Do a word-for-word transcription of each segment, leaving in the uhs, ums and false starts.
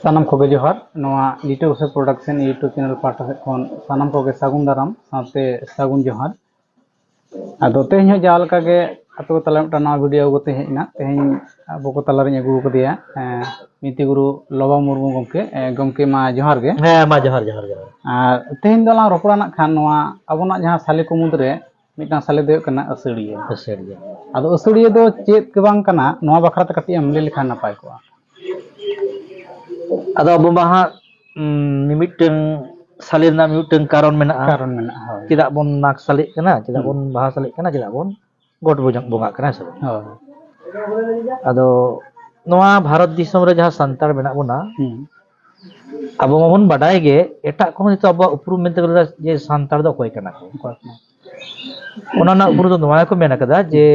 ᱥᱟᱱᱟᱢ ᱠᱚᱜᱮ ᱡᱚᱦᱟᱨ᱾ ᱱᱚᱣᱟ ᱞᱤᱴᱟᱹ ᱜᱚᱸᱥᱟᱭ ᱯᱨᱚᱰᱟᱠᱥᱚᱱ YouTube ᱪᱮᱱᱮᱞ ᱯᱟᱦᱴᱟ ᱥᱮᱫ ᱠᱷᱚᱱ ᱥᱟᱱᱟᱢ ᱠᱚᱜᱮ ᱥᱟᱹᱜᱩᱱ ᱫᱟᱨᱟᱢ ᱥᱟᱶᱛᱮ ᱥᱟᱹᱜᱩᱱ ᱡᱚᱦᱟᱨ᱾ ᱟᱫᱚ ᱛᱮᱦᱮᱧ ᱦᱚᱸ ᱡᱟᱣ ᱞᱮᱠᱟ ᱜᱮ ᱟᱛᱳ ᱛᱟᱞᱟ ᱢᱤᱫᱴᱟᱝ ᱱᱟᱣᱟ ᱵᱷᱤᱰᱤᱭᱳ ᱟᱹᱜᱩ ᱠᱟᱛᱮ ᱦᱮᱡ ᱮᱱᱟ᱾ ᱛᱮᱦᱮᱧ ᱟᱵᱚ ᱠᱚ ᱛᱟᱞᱟᱨᱤᱧ ᱟᱹᱜᱩ ᱟᱠᱟᱫᱮᱭᱟ, ᱮᱸ, ᱢᱤᱛᱤ ᱜᱩᱨᱩ ᱞᱚᱵᱟ ᱢᱩᱨᱢᱩ ᱜᱚᱢᱠᱮ᱾ ᱮᱸ, ᱜᱚᱢᱠᱮ ᱢᱟ ᱡᱚᱦᱟᱨ ᱜᱮ᱾ ᱦᱮᱸ, ᱢᱟ ᱡᱚᱦᱟᱨ, ᱡᱚᱦᱟᱨ, ᱡᱚᱦᱟᱨ᱾ ᱟᱨ ᱛᱮᱦᱮᱧ ᱫᱚᱞᱟᱝ ᱨᱚᱯᱚᱲᱟ ᱱᱟᱜ ᱠᱷᱟᱱ ᱱᱚᱣᱟ ᱟᱵᱚᱱᱟᱜ ᱡᱟᱦᱟᱸ ᱥᱟᱞᱮ ᱠᱚ ᱢᱩᱫᱽᱨᱮ ᱢᱤᱫᱴᱟᱝ ᱥᱟᱞᱮ ᱫᱚ ᱦᱩᱭᱩᱜ ᱠᱟᱱᱟ ᱟᱹᱥᱟᱹᱲᱤᱭᱟᱹ᱾ ᱟᱹᱥᱟᱹᱲᱤᱭᱟᱹ᱾ ᱟᱫᱚ ᱟᱹᱥᱟᱹᱲᱤᱭᱟᱹ ᱫᱚ ᱪᱮᱫ ᱜᱮ ᱵᱟᱝ ᱠᱟᱱᱟ, ᱱᱚᱣᱟ ᱵᱟᱠᱷᱨᱟ ᱛᱮ ᱠᱟᱹᱴᱤᱡ ᱮᱢ ᱞᱟᱹᱭ ᱞᱮᱠᱷᱟᱱ ᱱᱟᱯᱟᱭ ᱠᱚᱜᱼᱟ᱾ ᱟᱫᱚ ᱟᱵᱚ ᱢᱟ ᱦᱟᱸᱜ, ᱩᱸ, ᱢᱤᱢᱤᱫᱴᱟᱹᱝ ᱥᱟᱞᱮ ᱨᱮᱱᱟᱜ ᱢᱤᱢᱤᱫᱴᱟᱹᱝ ᱠᱟᱨᱚᱱ ᱢᱮᱱᱟᱜᱼᱟ᱾ ᱠᱟᱨᱚᱱ ᱢᱮᱱᱟᱜᱼᱟ, ᱦᱳᱭ᱾ ᱪᱮᱫᱟᱜ ᱵᱚᱱ ᱢᱟᱜᱽ ᱥᱟᱞᱮᱜ ᱠᱟᱱᱟ, ᱪᱮᱫᱟᱜ ᱦᱩᱸ᱾ ᱵᱚᱱ ᱵᱟᱦᱟ ᱥᱟᱞᱮᱜ ᱠᱟᱱᱟ, ᱪᱮᱫᱟᱜ ᱵᱚᱱ ᱜᱚᱴ ᱵᱚᱡᱚᱜ ᱵᱚᱸᱜᱟᱜ ᱠᱟᱱᱟ, ᱦᱮᱸ ᱥᱮ ᱵᱟᱝ? ᱦᱳᱭ᱾ ᱟᱫᱚ ᱱᱚᱣᱟ ᱵᱷᱟᱨᱚᱛ ᱫᱤᱥᱚᱢ ᱨᱮ ᱡᱟᱦᱟᱸ ᱥᱟᱱᱛᱟᱲ ᱢᱮᱱᱟᱜ ᱵᱚᱱᱟ, ᱦᱩᱸ᱾ ᱟᱵᱚ ᱢᱟᱵᱚᱱ ᱵᱟᱰᱟᱭ ᱜᱮ, ᱮᱴᱟᱜ ᱠᱚᱦᱚᱸ ᱱᱤᱛᱚᱜ ᱟᱵᱚᱣᱟᱜ ᱩᱯᱨᱩᱢ ᱢᱮᱱᱛᱮ ᱠᱚ ᱞᱟᱹᱭᱫᱟ ᱡᱮ ᱥᱟᱱᱛᱟᱲ ᱫᱚ ᱚᱠᱚᱭ ᱠᱟᱱᱟ ᱠᱚ? ᱚᱠᱚᱭ ᱠᱟᱱᱟ? ᱚᱱᱟ ᱨᱮᱱᱟᱜ ᱩᱯᱨᱩᱢ ᱫᱚ ᱱᱚᱣᱟ ᱜᱮᱠᱚ ᱢᱮᱱ ᱠᱟᱫᱟ ᱡᱮ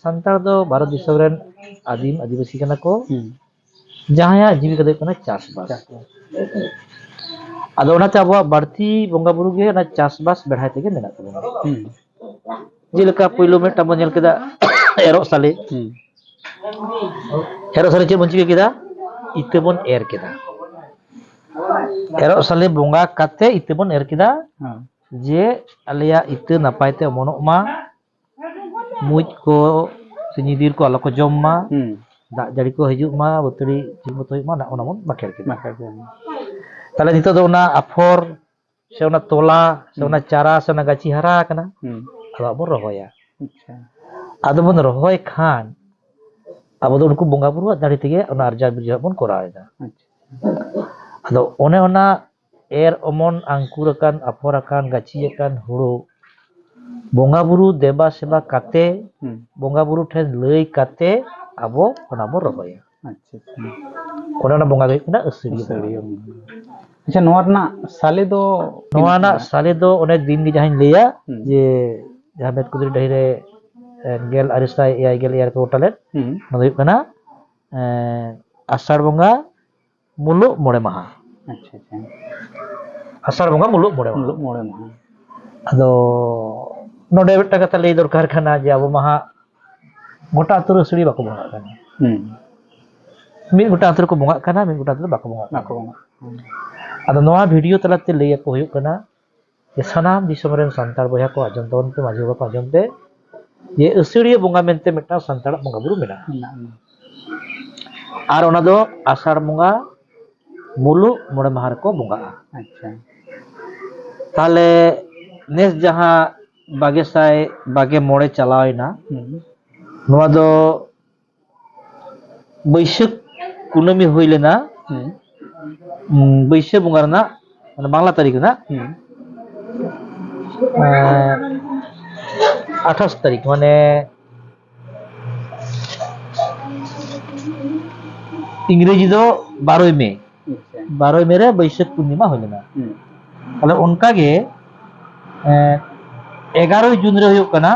ᱥᱟᱱᱛᱟᱲ ᱫᱚ ᱵᱷᱟᱨᱚᱛ ᱫᱤᱥᱚᱢ ᱨᱮᱱ ᱟᱹᱫᱤᱢ ᱟᱹᱫᱤᱵᱟᱹᱥᱤ ᱠᱟᱱᱟ ᱠᱚ, ᱦᱩᱸ᱾ ᱡᱟᱦᱟᱸᱭᱟᱜ ᱡᱤᱵᱤᱠᱟ ᱫᱚ ᱦᱩᱭᱩᱜ ᱠᱟᱱᱟ ᱪᱟᱥᱵᱟᱥ᱾ ᱪᱟᱥᱵᱟᱥ᱾ ᱟᱫᱚ ᱚᱱᱟᱛᱮ ᱟᱵᱚᱣᱟᱜ ᱵᱟᱹᱲᱛᱤ ᱵᱚᱸᱜᱟ ᱵᱩᱨᱩ ᱜᱮ ᱚᱱᱟ ᱪᱟᱥᱵᱟᱥ ᱵᱮᱲᱦᱟᱭ ᱛᱮᱜᱮ ᱢᱮᱱᱟᱜ ᱛᱟᱵᱚᱱᱟ᱾ ᱦᱩᱸ᱾ ᱡᱮᱞᱮᱠᱟ ᱯᱳᱭᱞᱳ ᱢᱤᱫᱴᱟᱝ ᱵᱚᱱ ᱧᱮᱞ ᱠᱮᱫᱟ ᱮᱨᱚᱜ ᱥᱟᱞᱮ᱾ ᱦᱩᱸ᱾ ᱮᱨᱚᱜ ᱥᱟᱞᱮ ᱪᱮᱫ ᱵᱚᱱ ᱪᱤᱠᱟᱹ ᱠᱮᱫᱟ? ᱤᱛᱟᱹ ᱵᱚᱱ ᱮᱨ ᱠᱮᱫᱟ᱾ ᱮᱨᱚᱜ ᱥᱟᱞᱮ ᱵᱚᱸᱜᱟ ᱠᱟᱛᱮ ᱤᱛᱟᱹ ᱵᱚᱱ ᱮᱨ ᱠᱮᱫᱟ᱾ ᱦᱮᱸ᱾ ᱡᱮ ᱟᱞᱮᱭᱟᱜ ᱤᱛᱟᱹ ᱱᱟᱯᱟᱭ ᱛᱮ ᱚᱢᱚᱱᱚᱜ ᱢᱟ, ᱢᱩᱡ ᱠᱚ ᱥᱮ ᱧᱤᱫᱤᱨ ᱠᱚ ᱟᱞᱚ ᱠᱚ ᱡᱚᱢ ᱢᱟ, ᱦᱩᱸ᱾ ᱫᱟᱜ ᱡᱟᱹᱲᱤ ᱠᱚ ᱦᱤᱡᱩᱜ ᱢᱟ, ᱵᱟᱹᱛᱟᱹᱲᱤ ᱴᱷᱤᱠ ᱢᱚᱛᱚ ᱦᱩᱭᱩᱜ ᱢᱟ, ᱚᱱᱟ ᱵᱚᱱ ᱵᱟᱠᱷᱮᱲ ᱠᱮᱫᱟ᱾ ᱵᱟᱠᱷᱮᱲ ᱠᱮᱫᱟ᱾ ᱛᱟᱦᱞᱮ ᱱᱤᱛᱚᱜ ᱫᱚ ᱚᱱᱟ ᱟᱯᱷᱚᱨ ᱥᱮ ᱚᱱᱟ ᱛᱚᱞᱟ ᱥᱮ ᱦᱩᱸ᱾ ᱚᱱᱟ ᱪᱟᱨᱟ ᱥᱮ ᱚᱱᱟ ᱜᱟᱹᱪᱷᱤ ᱦᱟᱨᱟ ᱟᱠᱟᱱᱟ, ᱦᱩᱸ᱾ ᱟᱫᱚ ᱵᱚᱱ ᱨᱚᱦᱚᱭᱟ᱾ ᱟᱪᱪᱷᱟ᱾ ᱟᱫᱚ ᱵᱚᱱ ᱨᱚᱦᱚᱭ ᱠᱷᱟᱱ ᱟᱵᱚ ᱫᱚ ᱩᱱᱠᱩ ᱵᱚᱸᱜᱟ ᱵᱩᱨᱩᱣᱟᱜ ᱫᱟᱲᱮ ᱛᱮᱜᱮ ᱚᱱᱟ ᱟᱨᱡᱟᱣ ᱵᱤᱨᱡᱟᱹᱣᱟᱜ ᱵᱚᱱ ᱠᱚᱨᱟᱣ ᱮᱫᱟ᱾ ᱟᱪᱪᱷᱟ᱾ ᱟᱫᱚ ᱚᱱᱮ ᱚᱱᱟ ᱮᱨ ᱚᱢᱚᱱ, ᱟᱝᱠᱩᱨ ᱟᱠᱟᱱ, ᱟᱯᱷᱚᱨ ᱟᱠᱟᱱ, ᱜᱟᱹᱪᱷᱤ ᱟᱠᱟᱱ ᱦᱩᱲᱩ ᱵᱚᱸᱜᱟ ᱵᱩᱨᱩ ᱫᱮᱵᱟ ᱥᱮᱵᱟ ᱠᱟᱛᱮ, ᱦᱩᱸ᱾ ᱵᱚᱸᱜᱟ ᱵᱩᱨᱩ ᱴᱷᱮᱱ ᱞᱟᱹᱭ ᱠᱟᱛᱮ ᱟᱵᱚ ᱚᱱᱟ ᱵᱚᱱ ᱨᱚᱦᱚᱭᱟ᱾ ᱟᱪᱪᱷᱟ, ᱟᱪᱪᱷᱟ᱾ ᱚᱱᱮ ᱚᱱᱟ ᱵᱚᱸᱜᱟ ᱫᱚ ᱦᱩᱭᱩᱜ ᱠᱟᱱᱟ ᱟᱹᱥᱟᱹᱲᱤᱭᱟᱹ ᱵᱚᱸᱜᱟ᱾ ᱟᱹᱥᱟᱹᱲᱤᱭᱟᱹ ᱵᱚᱸᱜᱟ᱾ ᱟᱪᱪᱷᱟ, ᱱᱚᱣᱟ ᱨᱮᱱᱟᱜ ᱥᱟᱞᱮ ᱫᱚ ᱛᱤᱱ ᱱᱚᱣᱟ ᱨᱮᱱᱟᱜ ᱠᱟᱱᱟ? ᱥᱟᱞᱮ ᱫᱚ ᱚᱱᱮ ᱫᱤᱱ ᱜᱮ ᱡᱟᱦᱟᱸᱧ ᱞᱟᱹᱭᱟ, ᱦᱩᱸ᱾ ᱡᱮ ᱡᱟᱦᱟᱸ ᱢᱮᱫᱠᱩᱫᱽᱨᱤ ᱰᱟᱹᱦᱤ ᱨᱮ, ᱮ, ᱜᱮᱞ ᱟᱨᱮ ᱥᱟᱭ ᱮᱭᱟᱭ ᱜᱮᱞ ᱮᱭᱟᱭ ᱨᱮᱠᱚ ᱜᱚᱴᱟ ᱞᱮᱫ, ᱦᱩᱸ᱾ ᱚᱱᱟ ᱫᱚ ᱦᱩᱭᱩᱜ ᱠᱟᱱᱟ, ᱮ, ᱟᱥᱟᱲ ᱵᱚᱸᱜᱟ ᱢᱩᱞᱩᱜ ᱢᱚᱬᱮ ᱢᱟᱦᱟ᱾ ᱟᱪᱪᱷᱟ, ᱟᱪᱪᱷᱟ᱾ ᱟᱥᱟᱲ ᱵᱚᱸᱜᱟ ᱢᱩᱞᱩᱜ ᱢᱚᱬᱮ ᱢᱟᱦᱟ᱾ ᱢᱩᱞᱩᱜ ᱢᱚᱬᱮ ᱢᱟᱦᱟ᱾ ᱟᱫᱚ ᱱᱚᱰᱮ ᱢᱤᱫᱴᱟᱝ ᱠᱟᱛᱷᱟ ᱞᱟᱹᱭ ᱫᱚᱨᱠᱟᱨ ᱠᱟᱱᱟ ᱡᱮ ᱟᱵᱚ ᱢᱟ ᱦᱟᱸᱜ ᱜᱚᱴᱟ ᱟᱹᱛᱩ ᱨᱮ ᱟᱹᱥᱟᱹᱲᱤᱭᱟᱹ ᱵᱟᱠᱚ ᱵᱚᱸᱜᱟᱜ ᱠᱟᱱᱟ᱾ ᱦᱩᱸ᱾ ᱢᱤᱫ ᱜᱚᱴᱟᱝ ᱟᱹᱛᱩ ᱨᱮᱠᱚ ᱵᱚᱸᱜᱟᱜ ᱠᱟᱱᱟ, ᱢᱤᱫ ᱜᱚᱴᱟᱝ ᱟᱹᱛᱩ ᱨᱮ ᱵᱟᱠᱚ ᱵᱚᱸᱜᱟᱜ ᱠᱟᱱᱟ᱾ ᱵᱟᱠᱚ ᱵᱚᱸᱜᱟᱜ ᱠᱟᱱᱟ᱾ ᱟᱫᱚ ᱱᱚᱣᱟ ᱵᱷᱤᱰᱤᱭᱳ ᱛᱟᱞᱟᱛᱮ ᱞᱟᱹᱭ ᱟᱠᱚ ᱦᱩᱭᱩᱜ ᱠᱟᱱᱟ ᱡᱮ ᱥᱟᱱᱟᱢ ᱫᱤᱥᱚᱢ ᱨᱮᱱ ᱥᱟᱱᱛᱟᱲ ᱵᱚᱭᱦᱟ ᱠᱚ ᱟᱸᱡᱚᱢ ᱛᱟᱵᱚᱱ ᱯᱮ, ᱢᱟᱹᱡᱷᱤ ᱵᱟᱵᱟ ᱠᱚ ᱟᱸᱡᱚᱢ ᱯᱮ, ᱡᱮ ᱟᱹᱥᱟᱹᱲᱤᱭᱟᱹ ᱵᱚᱸᱜᱟ ᱢᱮᱱᱛᱮ ᱢᱤᱫᱴᱟᱝ ᱥᱟᱱᱛᱟᱲᱟᱜ ᱵᱚᱸᱜᱟ ᱵᱩᱨᱩ ᱢᱮᱱᱟᱜᱼᱟ᱾ ᱢᱮᱱᱟᱜᱼᱟ᱾ ᱟᱨ ᱚᱱᱟ ᱫᱚ ᱟᱥᱟᱲ ᱵᱚᱸᱜᱟ ᱢᱩᱞᱩᱜ ᱢᱚᱬᱮ ᱢᱟᱦᱟ ᱨᱮᱠᱚ ᱵᱚᱸᱜᱟᱜᱼᱟ᱾ ᱟᱪᱪᱷᱟ᱾ ᱛᱟᱦᱞᱮ ᱱᱮᱥ ᱡᱟᱦᱟᱸ ᱵᱟᱜᱮ ᱥᱟᱭ ᱵᱟᱜᱮ ᱢᱚᱬᱮ ᱪᱟᱞᱟᱣ ᱮᱱᱟ, ᱦᱩᱸ᱾ ᱱᱚᱣᱟ ᱫᱚ ᱵᱟᱹᱭᱥᱟᱹᱠᱷ ᱠᱩᱱᱟᱹᱢᱤ ᱦᱩᱭ ᱞᱮᱱᱟ᱾ ᱦᱩᱸ᱾ ᱩᱸ, ᱵᱟᱹᱭᱥᱟᱹᱠᱷ ᱵᱚᱸᱜᱟ ᱨᱮᱱᱟᱜ, ᱢᱟᱱᱮ, ᱵᱟᱝᱞᱟ ᱛᱟᱹᱨᱤᱠᱷ ᱨᱮᱱᱟᱜ, ᱦᱩᱸ᱾ ᱮᱸ, ᱟᱴᱷᱟᱥ ᱛᱟᱹᱨᱤᱠᱷ, ᱢᱟᱱᱮ, ᱤᱝᱨᱮᱡᱤ ᱫᱚ ᱵᱟᱨᱚᱭ ᱢᱮ᱾ ᱟᱪᱪᱷᱟ᱾ ᱵᱟᱨᱚᱭ ᱢᱮ ᱨᱮ ᱵᱟᱹᱭᱥᱟᱹᱠᱷ ᱯᱩᱨᱱᱤᱢᱟ ᱦᱩᱭ ᱞᱮᱱᱟ᱾ ᱦᱩᱸ᱾ ᱛᱟᱦᱞᱮ ᱚᱱᱠᱟ ᱜᱮ, ᱮᱸ, ᱮᱜᱟᱨᱚᱭ ᱡᱩᱱ ᱨᱮ ᱦᱩᱭᱩᱜ ᱠᱟᱱᱟ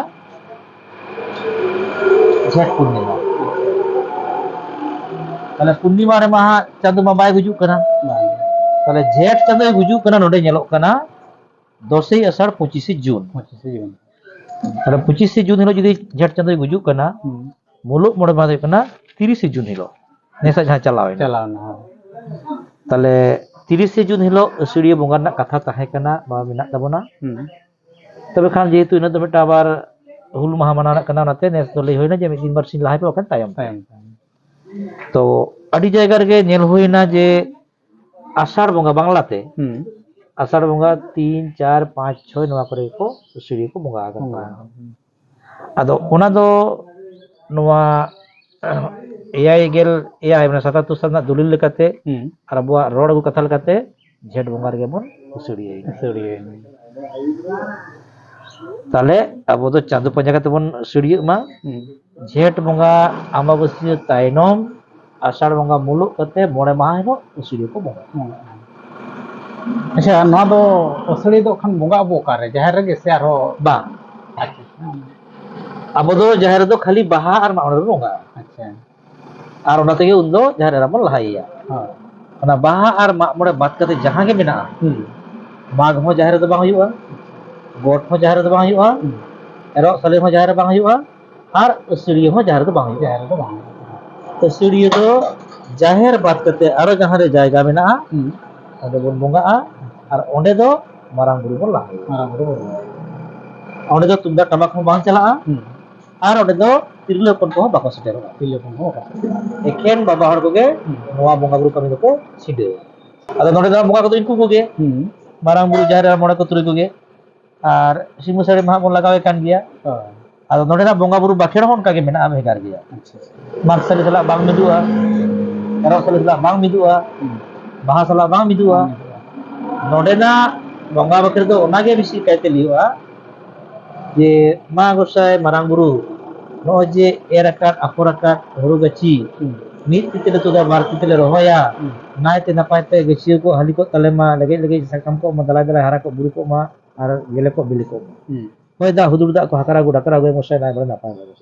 ᱡᱷᱮᱸᱴ ᱯᱩᱨᱱᱤᱢᱟ᱾ ᱛᱟᱦᱞᱮ ᱯᱩᱨᱱᱤᱢᱟ ᱨᱮᱢᱟ ᱦᱟᱸᱜ ᱪᱟᱸᱫᱚ ᱢᱟ ᱵᱟᱭ ᱜᱩᱡᱩᱜ ᱠᱟᱱᱟ᱾ ᱵᱟᱝ᱾ ᱛᱟᱦᱞᱮ ᱡᱷᱮᱸᱴ ᱪᱟᱸᱫᱚᱭ ᱜᱩᱡᱩᱜ ᱠᱟᱱᱟ, ᱱᱚᱰᱮ ᱧᱮᱞᱚᱜ ᱠᱟᱱᱟ ᱫᱚᱥᱮᱭ ᱟᱥᱟᱲ, ᱯᱚᱸᱪᱤᱥᱮ ᱡᱩᱱ᱾ ᱯᱚᱸᱪᱤᱥᱮ ᱡᱩᱱ᱾ ᱛᱟᱦᱞᱮ ᱯᱚᱸᱪᱤᱥᱮ ᱡᱩᱱ ᱦᱤᱞᱳᱜ ᱡᱩᱫᱤ ᱡᱷᱮᱸᱴ ᱪᱟᱸᱫᱚᱭ ᱜᱩᱡᱩᱜ ᱠᱟᱱᱟ, ᱦᱩᱸ᱾ ᱢᱩᱞᱩᱜ ᱢᱚᱬᱮ ᱢᱟᱦᱟ ᱫᱚ ᱦᱩᱭᱩᱜ ᱠᱟᱱᱟ ᱛᱤᱨᱤᱥᱮ ᱡᱩᱱ ᱦᱤᱞᱳᱜ, ᱱᱮᱥᱟᱜ ᱡᱟᱦᱟᱸ ᱪᱟᱞᱟᱣ ᱮᱱᱟ᱾ ᱪᱟᱞᱟᱣ ᱮᱱᱟ, ᱦᱳᱭ᱾ ᱛᱟᱦᱞᱮ ᱛᱤᱨᱤᱥᱮ ᱡᱩᱱ ᱦᱤᱞᱳᱜ ᱟᱹᱥᱟᱹᱲᱤᱭᱟᱹ ᱵᱚᱸᱜᱟ ᱨᱮᱱᱟᱜ ᱠᱟᱛᱷᱟ ᱛᱟᱦᱮᱸ ᱠᱟᱱᱟ ᱵᱟ ᱢᱮᱱᱟᱜ ᱛᱟᱵᱚᱱᱟ᱾ ᱦᱩᱸ᱾ ᱛᱚᱵᱮ ᱠᱷᱟᱱ ᱡᱮᱦᱮᱛᱩ ᱤᱱᱟᱹ ᱫᱚ ᱢᱤᱫᱴᱟᱝ ᱟᱵᱟᱨ ᱦᱩᱞ ᱢᱟᱦᱟ ᱢᱟᱱᱟᱣ ᱨᱮᱱᱟᱜ ᱠᱟᱱᱟ, ᱚᱱᱟᱛᱮ ᱱᱮᱥ ᱫᱚ ᱞᱟᱹᱭ ᱦᱩᱭᱱᱟ ᱡᱮ ᱢᱤᱫ ᱫᱤᱱ ᱵᱟᱨ ᱥᱤᱧ ᱞᱟᱦᱟ ᱯᱮ, ᱵᱟᱠᱷᱟᱱ ᱛᱟᱭᱚᱢ ᱯᱮ᱾ ᱛᱟᱭᱚᱢ ᱯᱮ᱾ ᱛᱚ ᱟᱹᱰᱤ ᱡᱟᱭᱜᱟ ᱨᱮᱜᱮ ᱧᱮᱞ ᱦᱩᱭᱱᱟ ᱡᱮ ᱟᱥᱟᱲ ᱵᱚᱸᱜᱟ ᱵᱟᱝᱞᱟᱛᱮ, ᱦᱩᱸ᱾ ᱟᱥᱟᱲ ᱵᱚᱸᱜᱟ ᱛᱤᱱ, ᱪᱟᱨ, ᱯᱟᱸᱪ, ᱪᱷᱚᱭ ᱱᱚᱣᱟ ᱠᱚᱨᱮ ᱜᱮᱠᱚ ᱟᱹᱥᱟᱹᱲᱤᱭᱟᱹ ᱠᱚ ᱵᱚᱸᱜᱟ ᱟᱠᱟᱱ ᱵᱚᱸᱜᱟ ᱛᱟᱵᱚᱱᱟ᱾ ᱟᱠᱟᱱᱟ᱾ ᱟᱫᱚ ᱚᱱᱟ ᱫᱚ ᱱᱚᱣᱟ ᱮᱭᱟᱭ ᱜᱮᱞ ᱮᱭᱟᱭ, ᱢᱟᱱᱮ ᱥᱟᱛᱟᱛᱛᱳᱨ ᱥᱟᱞ ᱨᱮᱱᱟᱜ ᱫᱚᱞᱤᱞ ᱞᱮᱠᱟᱛᱮ, ᱦᱩᱸ᱾ ᱟᱨ ᱟᱵᱚᱣᱟᱜ ᱨᱚᱲ ᱟᱹᱜᱩ ᱠᱟᱛᱷᱟ ᱞᱮᱠᱟᱛᱮ, ᱡᱷᱮᱸᱴ ᱵᱚᱸᱜᱟ ᱨᱮᱜᱮ ᱵᱚᱱ ᱟᱹᱥᱟᱹᱲᱤᱭᱟᱹᱭᱮᱱᱟ᱾ ᱟᱹᱥᱟᱹᱲᱤᱭᱟᱹᱭᱮᱱᱟ᱾ ᱛᱟᱦᱞᱮ ᱟᱵᱚ ᱫᱚ ᱪᱟᱸᱫᱚ ᱯᱟᱸᱡᱟ ᱠᱟᱛᱮ ᱵᱚᱱ ᱟᱹᱥᱟᱹᱲᱤᱭᱟᱹᱜ ᱢᱟ᱾ ᱦᱩᱸ᱾ ᱡᱷᱮᱸᱴ ᱵᱚᱸᱜᱟ ᱟᱢᱵᱟᱵᱟᱹᱥᱭᱟᱹ ᱛᱟᱭᱱᱚᱢ ᱟᱥᱟᱲ ᱵᱚᱸᱜᱟ ᱢᱩᱞᱩᱜ ᱠᱟᱛᱮ ᱢᱚᱬᱮ ᱢᱟᱦᱟ ᱦᱤᱞᱳᱜ ᱟᱹᱥᱟᱹᱲᱤᱭᱟᱹ ᱠᱚ ᱵᱚᱸᱜᱟᱭᱟ᱾ ᱦᱩᱸ᱾ ᱟᱪᱪᱷᱟ, ᱱᱚᱣᱟ ᱫᱚ ᱟᱹᱥᱟᱹᱲᱤᱭᱟᱹ ᱫᱚ ᱠᱷᱟᱱ ᱵᱚᱸᱜᱟ ᱟᱵᱚ ᱚᱠᱟᱨᱮ, ᱡᱟᱦᱮᱨ ᱨᱮᱜᱮ ᱥᱮ ᱟᱨᱦᱚᱸ? ᱵᱟᱝ᱾ ᱟᱪᱪᱷᱟ᱾ ᱟᱵᱚ ᱫᱚ ᱡᱟᱦᱮᱨ ᱨᱮᱫᱚ ᱠᱷᱟᱹᱞᱤ ᱵᱟᱦᱟ ᱟᱨ ᱢᱟᱜ ᱢᱚᱬᱮ ᱵᱚᱱ ᱵᱚᱸᱜᱟᱜᱼᱟ᱾ ᱟᱪᱪᱷᱟ᱾ ᱟᱨ ᱚᱱᱟ ᱛᱮᱜᱮ ᱩᱱᱫᱚ ᱡᱟᱦᱮᱨ ᱮᱨᱟ ᱵᱚᱱ ᱞᱟᱦᱟᱭᱮᱭᱟ᱾ ᱦᱳᱭ᱾ ᱚᱱᱟ ᱵᱟᱦᱟ ᱟᱨ ᱢᱟᱜ ᱢᱚᱬᱮ ᱵᱟᱫ ᱠᱟᱛᱮ ᱡᱟᱦᱟᱸ ᱜᱮ ᱢᱮᱱᱟᱜᱼᱟ, ᱦᱩᱸ᱾ ᱢᱟᱜᱽ ᱦᱚᱸ ᱡᱟᱦᱮᱨ ᱨᱮᱫᱚ ᱵᱟᱝ ᱦᱩᱭᱩᱜᱼᱟ, ᱜᱚᱴ ᱦᱚᱸ ᱡᱟᱦᱮᱨ ᱨᱮᱫᱚ ᱵᱟᱝ ᱦᱩᱭᱩᱜᱼᱟ, ᱦᱩᱸ᱾ ᱮᱨᱚᱜ ᱥᱟᱹᱞᱤ ᱦᱚᱸ ᱡᱟᱦᱮᱨ ᱨᱮ ᱵᱟᱝ ᱦᱩᱭᱩᱜᱼᱟ, ᱟᱨ ᱟᱹᱥᱟᱹᱲᱤᱭᱟᱹ ᱦᱚᱸ ᱡᱟᱦᱮᱨ ᱨᱮᱫᱚ ᱵᱟᱝ ᱦᱩᱭᱩᱜᱼᱟ᱾ ᱡᱟᱦᱮᱨ ᱨᱮᱫᱚ ᱵᱟᱝ ᱦᱩᱭᱩᱜᱼᱟ᱾ ᱟᱹᱥᱟᱹᱲᱤᱭᱟᱹ ᱫᱚ ᱡᱟᱦᱮᱨ ᱵᱟᱫ ᱠᱟᱛᱮ ᱟᱨᱚ ᱡᱟᱦᱟᱸ ᱨᱮ ᱡᱟᱭᱜᱟ ᱢᱮᱱᱟᱜᱼᱟ, ᱦᱩᱸ᱾ ᱚᱸᱰᱮ ᱵᱚᱱ ᱵᱚᱸᱜᱟᱜᱼᱟ᱾ ᱟᱨ ᱚᱸᱰᱮ ᱫᱚ ᱢᱟᱨᱟᱝ ᱵᱩᱨᱩ ᱵᱚᱱ ᱞᱟᱦᱟᱭᱟ᱾ ᱢᱟᱨᱟᱝ ᱵᱩᱨᱩ ᱵᱚᱱ ᱞᱟᱦᱟᱭᱟ᱾ ᱚᱸᱰᱮ ᱫᱚ ᱛᱩᱢᱫᱟᱜ ᱴᱟᱢᱟᱠ ᱦᱚᱸ ᱵᱟᱝ ᱪᱟᱞᱟᱜᱼᱟ᱾ ᱦᱩᱸ᱾ ᱟᱨ ᱚᱸᱰᱮ ᱫᱚ ᱛᱤᱨᱞᱟᱹ ᱦᱚᱯᱚᱱ ᱠᱚᱦᱚᱸ ᱵᱟᱠᱚ ᱥᱮᱴᱮᱨᱚᱜᱼᱟ᱾ ᱛᱤᱨᱞᱟᱹ ᱦᱚᱯᱚᱱ ᱠᱚᱦᱚᱸ ᱵᱟᱠᱚ ᱥᱮᱴᱮᱨᱚᱜᱼᱟ᱾ ᱮᱠᱷᱮᱱ ᱵᱟᱵᱟ ᱦᱚᱲ ᱠᱚᱜᱮ ᱦᱩᱸ᱾ ᱱᱚᱣᱟ ᱵᱚᱸᱜᱟ ᱵᱩᱨᱩ ᱠᱟᱹᱢᱤ ᱫᱚᱠᱚ ᱪᱷᱤᱰᱟᱹᱣᱟ᱾ ᱟᱫᱚ ᱱᱚᱰᱮ ᱫᱚ ᱵᱚᱸᱜᱟ ᱠᱚᱫᱚ ᱤᱱᱠᱩ ᱠᱚᱜᱮ᱾ ᱦᱩᱸ᱾ ᱢᱟᱨᱟᱝ ᱵᱩᱨᱩ, ᱡᱟᱦᱮᱨ ᱟᱭᱳ, ᱢᱚᱬᱮ ᱠᱚ ᱛᱩᱨᱩᱭ ᱠᱚᱜᱮ᱾ ᱟᱨ ᱥᱤᱢᱟᱹ ᱥᱟᱹᱲᱤᱢ ᱦᱟᱸᱜ ᱵᱚᱱ ᱞᱟᱜᱟᱣᱮᱫ ᱠᱟᱱ ᱜᱮᱭᱟ᱾ ᱦᱳᱭ᱾ ᱟᱫᱚ ᱱᱚᱰᱮᱱᱟᱜ ᱵᱚᱸᱜᱟ ᱵᱩᱨᱩ ᱵᱟᱠᱷᱮᱲ ᱦᱚᱸ ᱚᱱᱠᱟ ᱜᱮ ᱢᱮᱱᱟᱜᱼᱟ, ᱵᱷᱮᱜᱟᱨ ᱜᱮᱭᱟ᱾ ᱟᱪᱪᱷᱟ, ᱟᱪᱪᱷᱟ᱾ ᱢᱟᱜᱽ ᱥᱟᱹᱲᱤ ᱥᱟᱞᱟᱜ ᱵᱟᱝ ᱢᱤᱫᱚᱜᱼᱟ, ᱮᱨᱚᱜ ᱥᱟᱹᱲᱤ ᱥᱟᱞᱟᱜ ᱵᱟᱝ ᱢᱤᱫᱚᱜᱼᱟ, ᱦᱩᱸ᱾ ᱵᱟᱦᱟ ᱥᱟᱞᱟᱜ ᱵᱟᱝ ᱢᱤᱫᱚᱜᱼᱟ᱾ ᱵᱟᱝ ᱢᱤᱫᱚᱜᱼᱟ᱾ ᱱᱚᱰᱮᱱᱟᱜ ᱵᱚᱸᱜᱟ ᱵᱟᱠᱷᱮᱲ ᱫᱚ ᱚᱱᱟᱜᱮ ᱵᱮᱥᱤ ᱠᱟᱭᱛᱮ ᱞᱟᱹᱭᱚᱜᱼᱟ ᱡᱮ, ᱢᱟ ᱜᱚᱸᱥᱟᱭ ᱢᱟᱨᱟᱝ ᱵᱩᱨᱩ, ᱱᱚᱜᱼᱚᱭ ᱡᱮ ᱮᱨ ᱟᱠᱟᱫ ᱟᱯᱷᱚᱨ ᱟᱠᱟᱫ ᱦᱩᱲᱩ ᱜᱟᱹᱪᱷᱤ, ᱦᱩᱸ᱾ ᱢᱤᱫ ᱛᱤ ᱛᱮᱞᱮ ᱛᱩᱫᱟ, ᱵᱟᱨ ᱛᱤ ᱛᱮᱞᱮ ᱨᱚᱦᱚᱭᱟ, ᱦᱩᱸ᱾ ᱱᱟᱭᱛᱮ ᱱᱟᱯᱟᱭ ᱛᱮ ᱜᱟᱹᱪᱷᱤᱭᱟᱹ ᱠᱚ ᱦᱟᱹᱞᱤ ᱠᱚᱜ ᱛᱟᱞᱮ ᱢᱟ, ᱞᱮᱜᱮᱡ ᱞᱮᱜᱮᱡ ᱥᱟᱠᱟᱢ ᱠᱚᱜ ᱢᱟ, ᱫᱟᱞᱟᱭ ᱫᱟᱞᱟᱭ ᱦᱟᱨᱟ ᱠᱚᱜ, ᱵᱩᱨᱩ ᱠᱚᱜ ᱢᱟ, ᱟᱨ ᱜᱮᱞᱮ ᱠᱚᱜ ᱵᱤᱞᱤ ᱠᱚᱜ ᱢᱟ᱾ ᱦᱩᱸ᱾ ᱦᱚᱭ ᱫᱟᱜ ᱦᱩᱫᱩᱲ ᱫᱟᱜ ᱠᱚ ᱦᱟᱠᱟᱨᱟ ᱟᱹᱜᱩ ᱰᱟᱠᱨᱟ ᱟᱹᱜᱩᱭ ᱢᱚᱥᱟᱭ ᱱᱟᱭ ᱵᱟᱲᱮ ᱱᱟᱯᱟᱭ ᱵᱟᱲᱮ᱾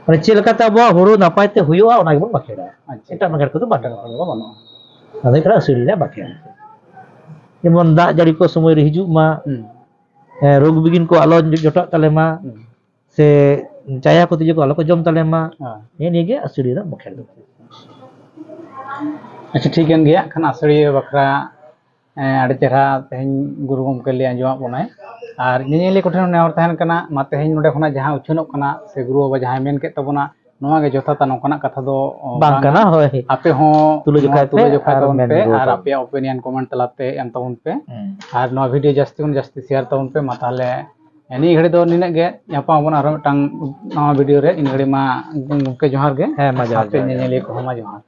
ᱢᱟᱱᱮ ᱪᱮᱫ ᱞᱮᱠᱟᱛᱮ ᱟᱵᱚᱣᱟᱜ ᱦᱩᱲᱩ ᱱᱟᱯᱟᱭ ᱛᱮ ᱦᱩᱭᱩᱜᱼᱟ, ᱚᱱᱟ ᱜᱮᱵᱚᱱ ᱵᱟᱠᱷᱮᱲᱟ᱾ ᱟᱪᱪᱷᱟ᱾ ᱮᱴᱟᱜ ᱵᱟᱠᱷᱮᱲ ᱠᱚᱫᱚ ᱵᱟᱹᱱᱩᱜᱼᱟ᱾ ᱮᱴᱟᱜ ᱵᱟᱠᱷᱮᱲ ᱠᱚᱫᱚ ᱵᱟᱹᱱᱩᱜᱼᱟ᱾ ᱚᱱᱟ ᱫᱚ ᱦᱩᱭᱩᱜ ᱠᱟᱱᱟ ᱟᱹᱥᱟᱹᱲᱤ ᱨᱮᱭᱟᱜ ᱵᱟᱠᱷᱮᱲ᱾ ᱡᱮᱢᱚᱱ ᱫᱟᱜ ᱡᱟᱹᱲᱤ ᱠᱚ ᱥᱚᱢᱚᱭ ᱨᱮ ᱦᱤᱡᱩᱜ ᱢᱟ, ᱦᱩᱸ᱾ ᱦᱮᱸ, ᱨᱳᱜᱽ ᱵᱤᱜᱷᱤᱱ ᱠᱚ ᱟᱞᱚ ᱡᱚᱴᱟᱜ ᱛᱟᱞᱮ ᱢᱟ, ᱦᱩᱸ᱾ ᱥᱮ ᱪᱟᱭᱟ ᱠᱚ ᱛᱤᱡᱩ ᱠᱚ ᱟᱞᱚ ᱠᱚ ᱡᱚᱢ ᱛᱟᱞᱮ ᱢᱟ᱾ ᱦᱮᱸ᱾ ᱱᱤᱭᱟᱹ, ᱱᱤᱭᱟᱹ ᱜᱮ ᱟᱹᱥᱟᱹᱲᱤ ᱨᱮᱱᱟᱜ ᱵᱟᱠᱷᱮᱲ ᱫᱚ᱾ ᱟᱪᱪᱷᱟ, ᱴᱷᱤᱠ ᱠᱟᱱ ᱜᱮᱭᱟ᱾ ᱠᱷᱟᱱ ᱟᱹᱥᱟᱹᱲᱤᱭᱟᱹ ᱵᱟᱠᱷᱨᱟ, ᱮᱸ, ᱟᱹᱰᱤ ᱪᱮᱦᱨᱟ ᱛᱮᱦᱮᱧ ᱜᱩᱨᱩ ᱜᱚᱢᱠᱮ ᱞᱟᱹᱭ ᱟᱸᱡᱚᱢᱟᱫ ᱵᱚᱱᱟᱭ᱾ ᱟᱨ ᱧᱮᱧᱮᱞᱤᱭᱟᱹ ᱠᱚᱴᱷᱮᱱ ᱱᱮᱦᱚᱨ ᱛᱟᱦᱮᱱ ᱠᱟᱱᱟ, ᱢᱟ ᱛᱮᱦᱮᱧ ᱱᱚᱸᱰᱮ ᱠᱷᱚᱱᱟᱜ ᱡᱟᱦᱟᱸ ᱩᱪᱷᱟᱹᱱᱚᱜ ᱠᱟᱱᱟ ᱥᱮ ᱜᱩᱨᱩ ᱵᱟᱵᱟ ᱡᱟᱦᱟᱸᱭ ᱢᱮᱱ ᱠᱮᱫ ᱛᱟᱵᱚᱱᱟ, ᱱᱚᱣᱟ ᱜᱮ ᱡᱚᱛᱷᱟᱛᱟ, ᱱᱚᱝᱠᱟᱱᱟᱜ ᱠᱟᱛᱷᱟ ᱫᱚ, ᱚ, ᱵᱟᱝ ᱵᱟᱝ ᱠᱟᱱᱟ, ᱠᱟᱱᱟ᱾ ᱦᱳᱭ᱾ ᱟᱯᱮ ᱦᱚᱸ ᱛᱩᱞᱟᱹ ᱱᱚᱣᱟ ᱡᱚᱠᱷᱟᱭ ᱯᱮ ᱛᱩᱞᱟᱹ ᱡᱚᱠᱷᱟᱭ ᱟᱨ ᱛᱟᱵᱚᱱ ᱢᱮᱱ ᱯᱮ ᱨᱩᱣᱟᱹᱲ ᱟᱨ ᱛᱟᱵᱚᱱ ᱟᱯᱮᱭᱟᱜ opinion comment ᱛᱟᱞᱟᱛᱮ ᱮᱢ ᱛᱟᱵᱚᱱ ᱯᱮ᱾ ᱦᱮᱸ᱾ ᱟᱨ ᱱᱚᱣᱟ video ᱡᱟᱹᱥᱛᱤ ᱠᱷᱚᱱ ᱡᱟᱹᱥᱛᱤ share ᱛᱟᱵᱚᱱ ᱯᱮ᱾ ᱢᱟ ᱛᱟᱦᱚᱞᱮ ᱱᱤᱭᱟᱹ ᱜᱷᱟᱹᱲᱤ ᱫᱚ ᱱᱤᱱᱟᱹᱜ ᱜᱮ, ᱧᱟᱯᱟᱢ ᱟᱵᱚᱱ ᱟᱨᱦᱚᱸ ᱢᱤᱫᱴᱟᱝ ᱱᱟᱣᱟ video ᱨᱮ᱾ ᱤᱱᱟᱹ ᱜᱷᱟᱹᱲᱤ ᱢᱟ ᱜᱚᱢᱠᱮ ᱡᱚᱦᱟᱨ ᱜᱮ᱾ ᱦᱮᱸ, ᱢᱟ ᱡᱚᱦᱟᱨ, ᱥᱟᱶᱛᱮ ᱡᱚᱦᱟᱨ, ᱧᱮᱧᱮᱞᱤᱭᱟᱹ ᱡᱚᱦᱟᱨ᱾ ᱠᱚᱦᱚᱸ ᱢᱟ ᱡᱚᱦᱟᱨ᱾